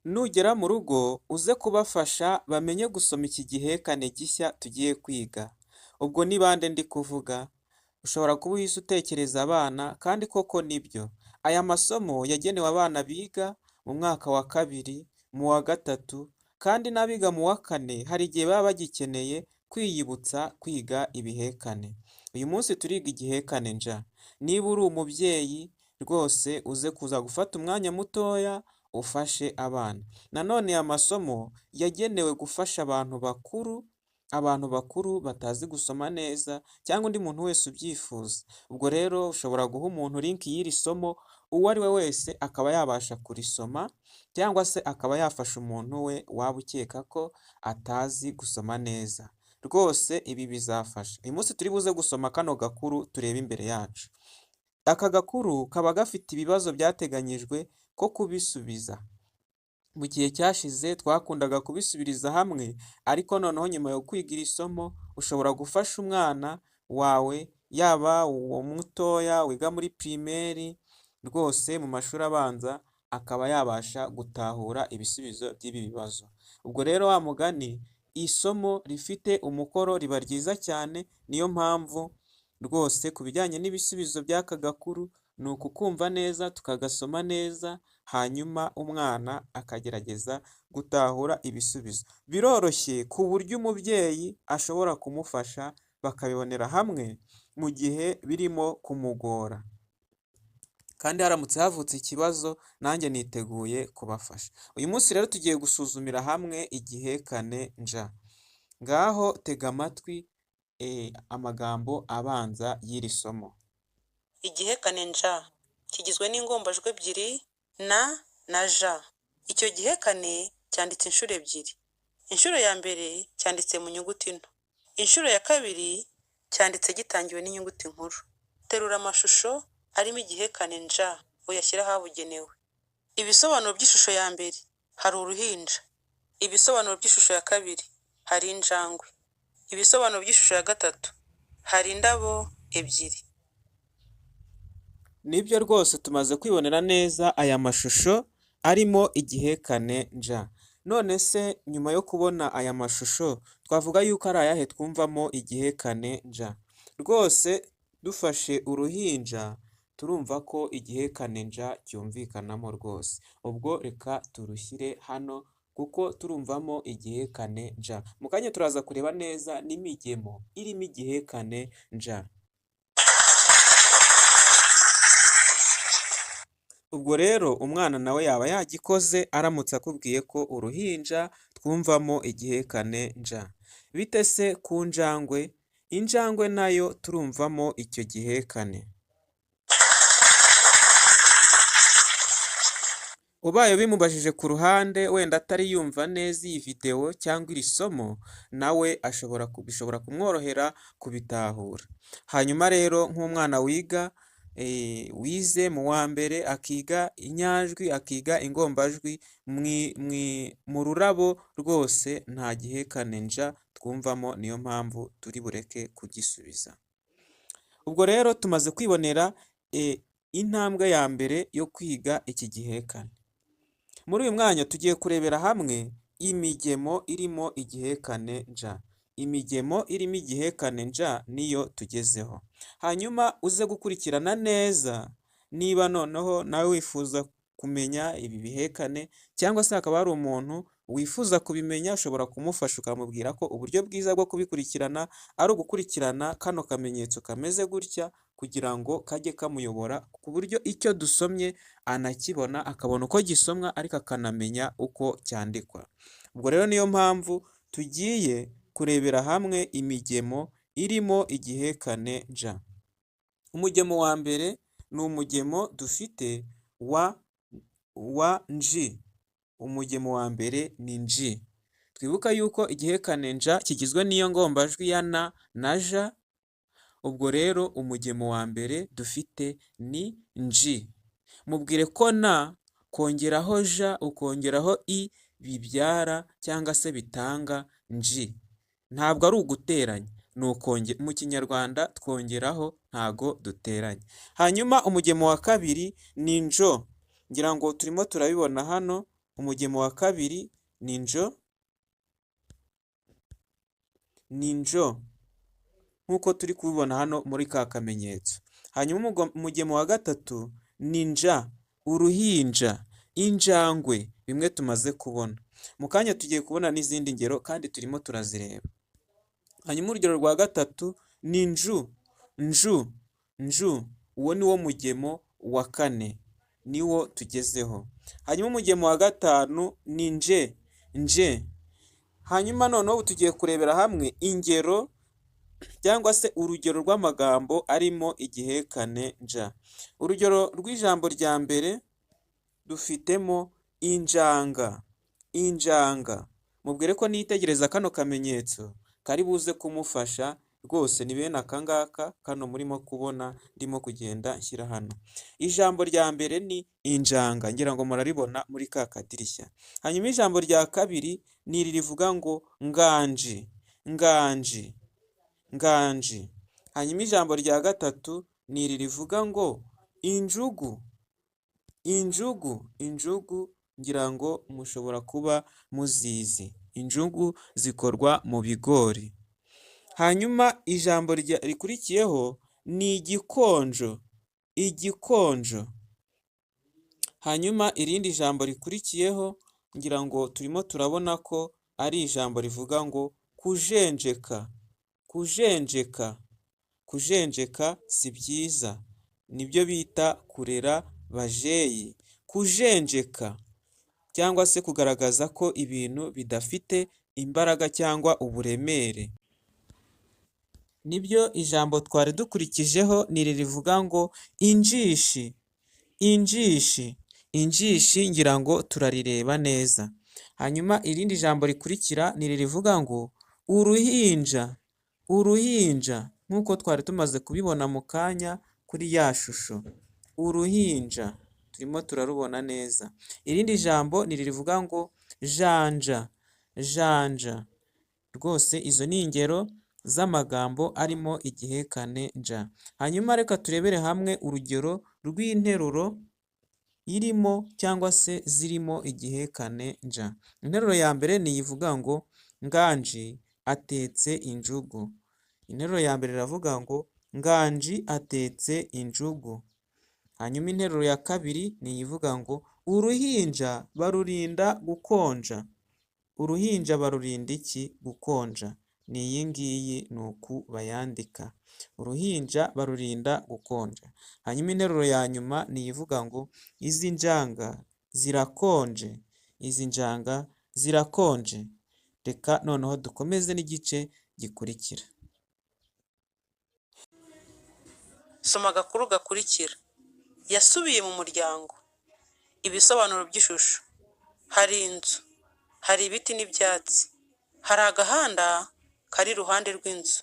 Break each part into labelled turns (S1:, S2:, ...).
S1: Nugera mu rugo uze kubafasha bamenye gusoma iki gihekane gishya tugiye kwiga. Ubwo ni bande ndi kuvuga? Ushobora kuba uhise utekereza abana kandi koko nibyo. Aya masomo yagenewe abana biga mu mwaka wa kabiri, mu wa gatatu kandi n'abiga mu wa kane hari igihe baba bagikeneye kwiyibutsa kwiga ibihekane. Uyu munsi turiga igihekane nja. Niba uri umubyeyi rwose uze kuza gufata umwanya mutoya ufashe abana. Nanone aya masomo yagenewe gufasha abantu bakuru batazi gusoma neza cyangwa undi muntu wese ubyifuza. Ubwo rero ushobora guha umuntu link y'iri somo, uwo ari we wese akaba yabasha kurisoma cyangwa se akaba yafasha umuntu we waba ukeka ko atazi gusoma neza. Rwose ibi bizafasha. Uyu munsi turi buze gusoma kano gakuru tureba imbere yacu. Aka gakuru kaba gafite ibibazo byateganyijwe ko kubisubiza. Mu gihe cyashize twakundaga kubisubiriza hamwe, ariko noneho nyuma yo kwiga iri somo ushobora gufasha umwana wawe, yaba uwo mutoya wiga muri primaire, rwose mu mashuri abanza, akaba yabasha gutahura ibisubizo by'ibi bibazo. Ubwo rero wa mugani, isomo rifite umukoro riba ryiza cyane, niyo mpamvu rwose ku bijyanye n'ibisubizo by'aka gakuru ni ukukumva neza tukagasoma neza, hanyuma umwana akagerageza gutahura ibisubizo. Biroroshye ku buryo umubyeyi ashobora kumufasha bakabibonera hamwe mu gihe birimo kumugora. Kandi haramutse havutse ikibazo nanjye niteguye kubafasha. Uyu munsi rero tugiye gusuzumira hamwe igihekane nja. Ngaho tega amatwi amagambo abanza y'iri somo.
S2: Igihekane nja kigizwe n'ingombajwi ebyiri na na j. Icyo gihekane cyanditse inshuro ebyiri. Inshuro ya mbere cyanditse mu nyuguti nto. Inshuro ya kabiri cyanditse gitangiwe n'inyuguti nkuru. Terura amashusho arimo igihekane nja uyashyire ahabugenewe. Ibisobanuro by'ishusho ya mbere hari uruhinja. Ibisobanuro by'ishusho ya kabiri hari injangwe. Ibisobanuro by'ishusho ya gatatu hari indabo ebyiri.
S1: Nibyo rwose tumaze kwibonera neza aya mashusho arimo igihekane nja. None se nyuma yo kubona aya mashusho twavuga yuko ari ayahe twumvamo igihekane nja? Rwose dufashe uruhinja turumva ko igihekane nja cyumvikanamo rwose. Ubwo reka turushyire hano kuko turumvamo igihekane nja. Mu kanya turaza kureba neza n'imigemo irimo igihekane nja. Ubwo rero umwana nawe yaba yagikoze aramutse akubwiye ko uruhinja twumvamo igihekane nja. Bite se ku njangwe? Injangwe nayo turumvamo icyo gihekane. Ubaye ubimubajije ku ruhande wenda atari yumva neza iyi videwo cyangwa iri somo, nawe ashobora bishobora kumworohera kubitahura. Hanyuma rero nk'umwana wiga wize mu wa mbere akiga inyajwi, akiga ingombajwi, mu rurabo rwose nta gihekane nja twumvamo, niyo mpamvu turi bureke kugisubiza. Ubwo rero tumaze kwibonera intambwe ya mbere yo kwiga iki gihekane. Muri uyu mwanya tugiye kurebera hamwe imigemo irimo igihekane nja. Imigemo irimo igihekane nja niyo tugezeho. Hanyuma uze gukurikirana neza, niba noneho nawe wifuza kumenya ibi bihekane cyangwa se hakaba hari umuntu wifuza kubimenya, ushobora kumufasha ukamubwira ko uburyo bwiza bwo kubikurikirana ari ugukurikirana kano kamenyetso kameze gutya kugira ngo kajye kamuyobora ku buryo icyo dusomye anakibona, akabona uko gisomwa ariko akanamenya uko cyandikwa. Ubwo rero niyo mpamvu tugiye kurebera hamwe imigemo irimo igihekane nja. Umugemo wa mbere ni umugemo dufite wa nji. Umugemo wa mbere ni nji. Twibuka yuko igihekane nja kigizwe n'iyo ngombajwi ya na na j. Ubwo rero umugemo wa mbere dufite ni nji. Mubwire ko na kongeraho j ukongeraho i bibyara cyangwa se bitanga nji. Ntabwo ari uguteranya, ni ukonge mu Kinyarwanda twongeraho ntago duteranya. Hanyuma umugemo wa kabiri ni njo. Ngira ngo turimo turabibona hano. Umugemo wa kabiri ni njo, ni njo nk'uko turi kubibona hano muri ka kamenyetso. Hanyuma umugemo wa gatatu ni nja, uruhinja, injangwe, bimwe tumaze kubona. Mu kanya tugiye kubona n'izindi ngero kandi turimo turazireba. Hanyuma urugero rwa gatatu ni nju, nju, nju, uwo ni wo mugemo wa kane, niwo tugezeho. Hanyuma umugemo wa gatanu ni nje, nje. Hanyuma noneho tugiye kurebera hamwe ingero cyangwa se urugero rw'amagambo arimo igihekane nja. Urugero rw'ijambo rya mbere dufitemo injanga, injanga. Mubwire ko nitegereza kano kamenyetso kari buze kumufasha rwose, ni bene aka ngaka kano murimo kubona ndimo kugenda nshyira hano. Ijambo rya mbere ni injanga, ngira ngo muraribona muri ka kadirishya. Hanyuma ijambo rya kabiri ni iri rivuga ngo nganji, nganji, nganji. Hanyuma ijambo rya gatatu ni iri rivuga ngo injugu, injugu, injugu ngira ngo mushobora kuba muzizi. Injugu zikorwa mu bigori. Hanyuma ijambo rikurikiyeho ni igikonjo, igikonjo. Hanyuma irindi jambo rikurikiyeho ngira ngo turimo turabona ko ari ijambo rivuga ngo kujenjeka, kujenjeka, kujenjeka si byiza, nibyo bita kurera bajeyi. Kujenjeka cyangwa se kugaragaza ko ibintu bidafite imbaraga cyangwa uburemere. Nibyo ijambo twari dukurikijeho ni iri rivuga ngo injishi, injishi, injishi ngira ngo turarireba neza. Hanyuma irindi jambo rikurikira ni iri rivuga ngo uruhinja, uruhinja nk'uko twari tumaze kubibona mu kanya kuri ya shusho. Uruhinja turimo turarubona neza. Irindi jambo ni iri rivuga ngo janja, janja. Rwose izo ni ingero z'amagambo arimo igihekane nja. Hanyuma reka turebere hamwe urugero rw'interuro irimo cyangwa se zirimo igihekane nja. Interuro ya mbere ni ivuga ngo Nganji atetse injugu. Interuro ya mbere iravuga ngo Nganji atetse injugu. Hanyuma interuro ya kabiri ni ivuga ngo uruhinja barurinda gukonja. Uruhinja barurinda iki? Gukonja. Ni iyi ngiyi ni uku bayandika. Uruhinja barurinda gukonja. Hanyuma interuro ya nyuma ni ivuga ngo izi njanga zirakonje. Izi njanga zirakonje. Reka noneho dukomeze n'igice gikurikira.
S2: Soma agakuru gakurikira. Yasubiye mu muryango. Ibisobanuro by'ishusho. Hari inzu, hari ibiti n'ibyatsi, hari agahanda kari iruhande rw'inzu.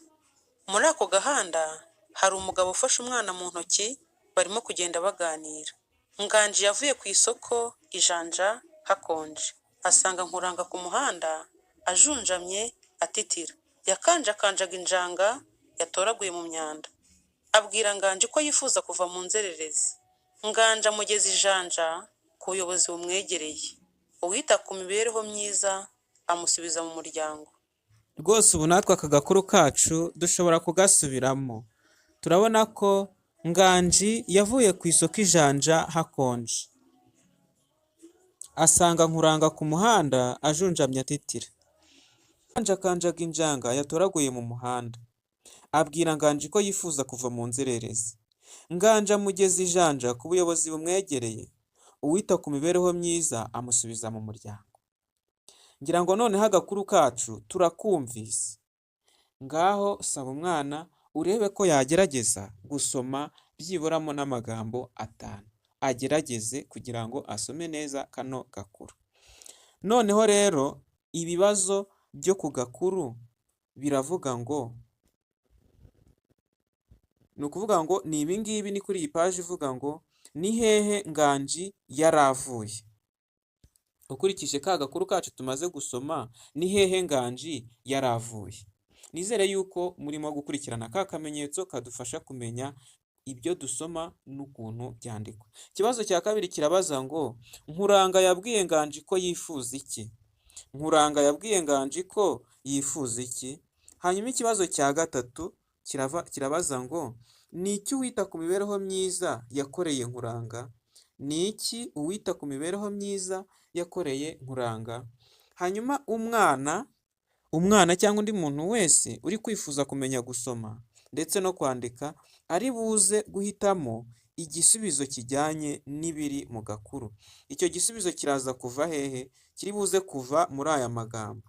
S2: Muri ako gahanda hari umugabo ufashe umwana mu ntoki, barimo kugenda baganira. Nganji yavuye ku isoko ijanja hakonje, asanga Nkuranga ku muhanda ajunjamye atitira. Yakanjakanjaga injanga yatoraguye mu myanda. Abwira Nganji ko yifuza kuva mu nzererezi. Nganji amugeza ijanja ku buyobozi bumwegereye. Uwita ku mibereho myiza amusubiza mu muryango.
S1: Rwose ubu natwe aka gakuru kacu dushobora kugasubiramo. Turabona ko Nganji yavuye ku isoko ijanja hakonje, asanga Nkuranga ku muhanda ajunjamye atitira. Yakanjakanjaga injanga yatoraguye mu muhanda. Abwira Nganji ko yifuza kuva mu nzererezi. Nganji amugeza ijanja ku buyobozi bumwegereye. Uwita ku mibereho myiza amusubiza mu muryango. Ngira ngo noneho agakuru kacu turakumvise. Ngaho saba umwana urebe ko yagerageza gusoma byiburamo n'amagambo 5. Agerageze kugira ngo asome neza kano gakuru. Noneho rero ibibazo byo ku gakuru biravuga ngo, ni ukuvuga ngo ni ibi ngibi, ni kuri iyi paji ivuga ngo ni hehe Nganji yari avuye? Ukurikije ka gakuru kacu tumaze gusoma, ni hehe Nganji yari avuye? Nizere yuko murimo gukurikirana ka kamenyetso kadufasha kumenya ibyo dusoma n'ukuntu byandikwa. Ikibazo cya kabiri kirabaza ngo Nkuranga yabwiye Nganji ko yifuza iki? Nkuranga yabwiye Nganji ko yifuza iki? Hanyuma ikibazo cya gatatu kirabaza ngo ni iki uwita ku mibereho myiza yakoreye Nkuranga? Ni iki uwita ku mibereho myiza yakoreye Nkuranga? Hanyuma umwana cyangwa undi muntu wese uri kwifuza kumenya gusoma ndetse no kwandika ari buze guhitamo igisubizo kijyanye n'ibiri mu gakuru. Icyo gisubizo kiraza kuva hehe? Kiri buze kuva muri aya magambo.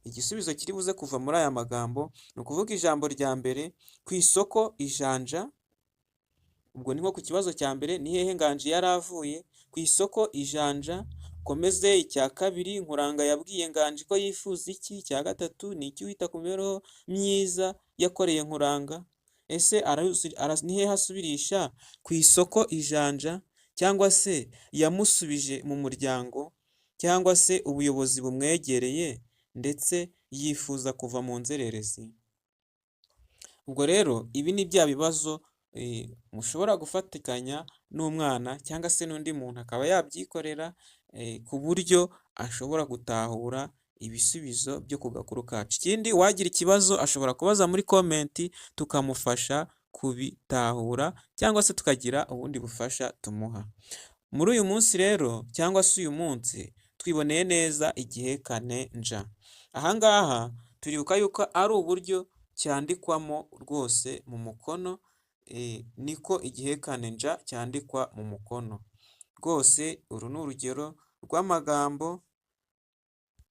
S1: Igisubizo kiri buze kuva muri aya magambo ni ukuvuga ijambo rya mbere ku isoko ijanja, ubwo ni nko ku kibazo cya mbere ni hehe Nganji yari avuye? Ku isoko ijanja. Komeze icya kabiri, Nkuranga yabwiye Nganji ko yifuza iki? Icya gatatu ni iki wita ku mibereho myiza yakoreye Nkuranga? Ese ni hehe asubirisha? Ku isoko ijanja, cyangwa se yamusubije mu muryango, cyangwa se ubuyobozi bumwegereye ndetse yifuza kuva mu nzererezi. Ubwo rero ibi ni bya bibazo mushobora gufatikanya n'umwana cyangwa se n'undi muntu akaba yabyikorera ku buryo ashobora gutahura ibisubizo byo ku gakuru kacu. Ikindi uwagira ikibazo ashobora kubaza muri comment tukamufasha kubitahura cyangwa se tukagira ubundi bufasha tumuha. Muri uyu munsi rero cyangwa se uyu munsi twiboneye neza igihekane nja. Aha ngaha turibuka yuko ari uburyo cyandikwamo rwose mu mukono, niko igihekane nja cyandikwa mu mukono. Rwose uru ni urugero rw'amagambo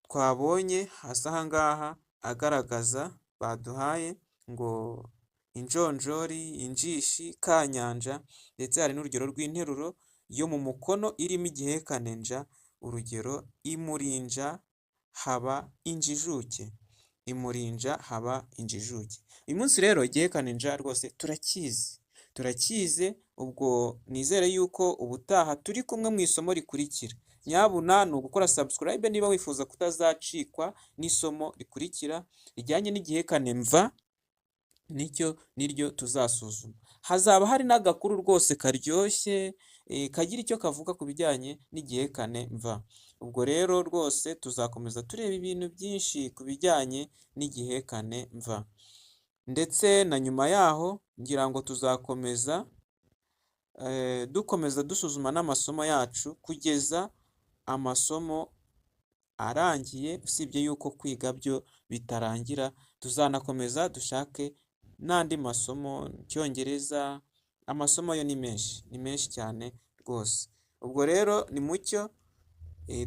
S1: twabonye hasi aha ngaha agaragaza baduhaye ngo injonjori, injishi, kanyanja, ndetse hari n'urugero rw'interuro yo mu mukono irimo igihekane nja, urugero imurinja haba injijuke, imurinja haba injijuke. Uyu munsi rero igihekane nja rwose turakizi, turakize, ubwo nizere yuko ubutaha turi kumwe mu isomo rikurikira. Nyabuna ni ugukora subscribe niba wifuza kutazacikwa n'isomo rikurikira rijyanye n'igihekane mva, nicyo niryo tuzasuzuma. Hazaba hari n'agakuru rwose karyoshye kagira icyo kavuga ku bijyanye n'igihekane mva. Ubwo rero rwose tuzakomeza tureba ibintu byinshi ku bijyanye n'igihekane mva. Ndetse na nyuma yaho ngira ngo tuzakomeza dukomeza dusuzuma n'amasomo yacu kugeza amasomo arangiye, usibye yuko kwiga byo bitarangira, tuzanakomeza dushake n'andi masomo, Icyongereza, amasomo yo ni menshi cyane rwose. Ubwo rero ni mucyo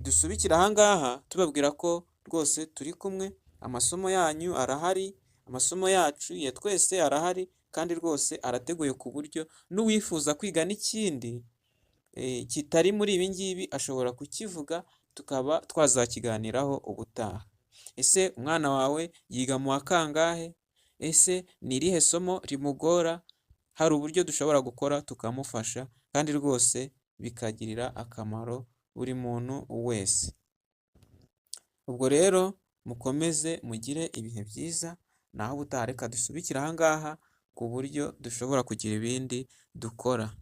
S1: dusubikira aha ngaha tubabwira ko rwose turi kumwe, amasomo yanyu arahari, amasomo yacu ya twese arahari kandi rwose arateguye ku buryo n'uwifuza kwiga n'ikindi kitari muri ibi ngibi ashobora kukivuga tukaba twazakiganiraho ubutaha. Ese umwana wawe yiga mu wa kangahe? Ese ni irihe somo rimugora? Hari uburyo dushobora gukora tukamufasha kandi rwose bikagirira akamaro buri muntu wese. Ubwo rero mukomeze mugire ibihe byiza, naho ubutaha reka dusubikire aha ngaha ku buryo dushobora kugira ibindi dukora.